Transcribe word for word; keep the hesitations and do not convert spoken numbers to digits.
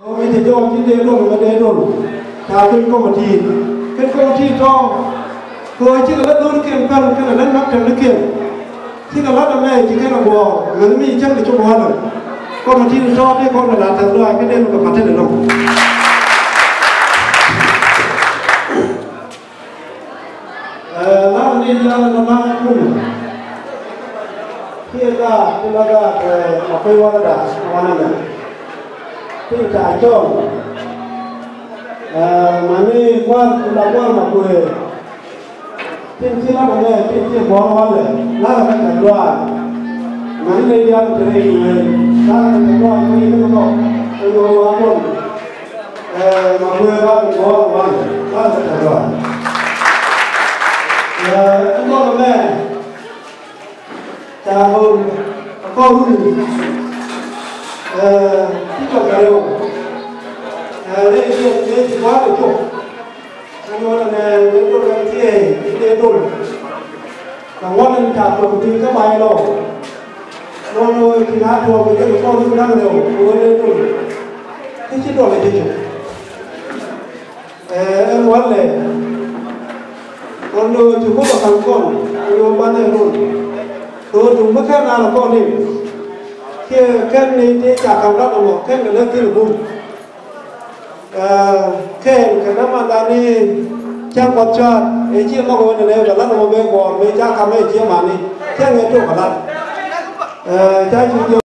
Kɔmiti jɔɔk ci dee dol kɛ dee dol. Ca kuny kɔmiti. Kɛn kɔmiti tɔ̱. Kɛ ɣöö cikɛ lät dho̱rkiɛn päl kɛnɛ lät maktabnikiɛn. Cikɛ la̱t ɛmɛ ci kɛn ɛ guɔ̱ɔ̱r ɣän mi cäŋ kɛ cuk wälä. Kɔmiti tɔ̱ dee kɔn kɛ la̱t tɛth lɔaac kä dee mi kɛ pa̱t tetdɛ lɔ̱ŋ. Ɛ, lam ni lam ni lam kum. Kiɛ gaat ti la gaat, ɛ, a kui̱ wala da̱a̱ wanɛ mɛ. Tin ca cɔl. Ɛ, mani kua̱r ti la kua̱r ma kuëë. Tin ci la mɛ tin ci buɔ̱r walɛ. La la kɛ luaar. Mani ni diaal ti rɛy kuëë. La la kɛ luaar kuëë ni kɔ. Kuëë wa kɔn. Ɛ, ma kuëë ba kɛ gɔɔr wan, ba kɛ tɛ̈r wan. Ɛ, ɛn bɔlɔ mɛ, ca ɣöö, a kɔɔr runi, ɛ, ti tɔ̱ kɛ rɛw. Ɛ, rɛy ti, rɛy ti gua̱a̱th ɛ cop. Ɛn ɣöö nɛ, nɛ dol kɛ tiɛɛy, ti dee dol. Kɛ ŋuɔ̱t in ca tuɔ̱ŋ ti kä bay lɔ. Nɔnɔ ci na tuɔ̱ŋ kɛ jɛ kɛ kɔn ti da̱ŋ rɛw kɛ ɣöö dee dol. Kä ci dɔl ɛ jɛ cop. Ɛ, ɛn walɛ. Nɔnɔ ci kuth ɛ ka̱n kɔn kɛ ɣöö banɛ dol. Kɛ ɣöö duŋ mi kɛn naan ɛ kɔn in. Kiɛ kɛn ni ti ca ka̱n lat ɛmɔ kɛn kɛ lät thi̱n bum. Ɛ, kɛɛl kɛ nɛmandani cäŋ kuɔth cɔaat ëë ciɛ nhɔk ɣöö nɛnɛ bɛ la̱t ɛmɔ bɛ gɔɔr mëë ca ka̱m ëë ciɛ mani cäŋ ëë tok kɛ la̱t. Ɛ, ca cu jiök.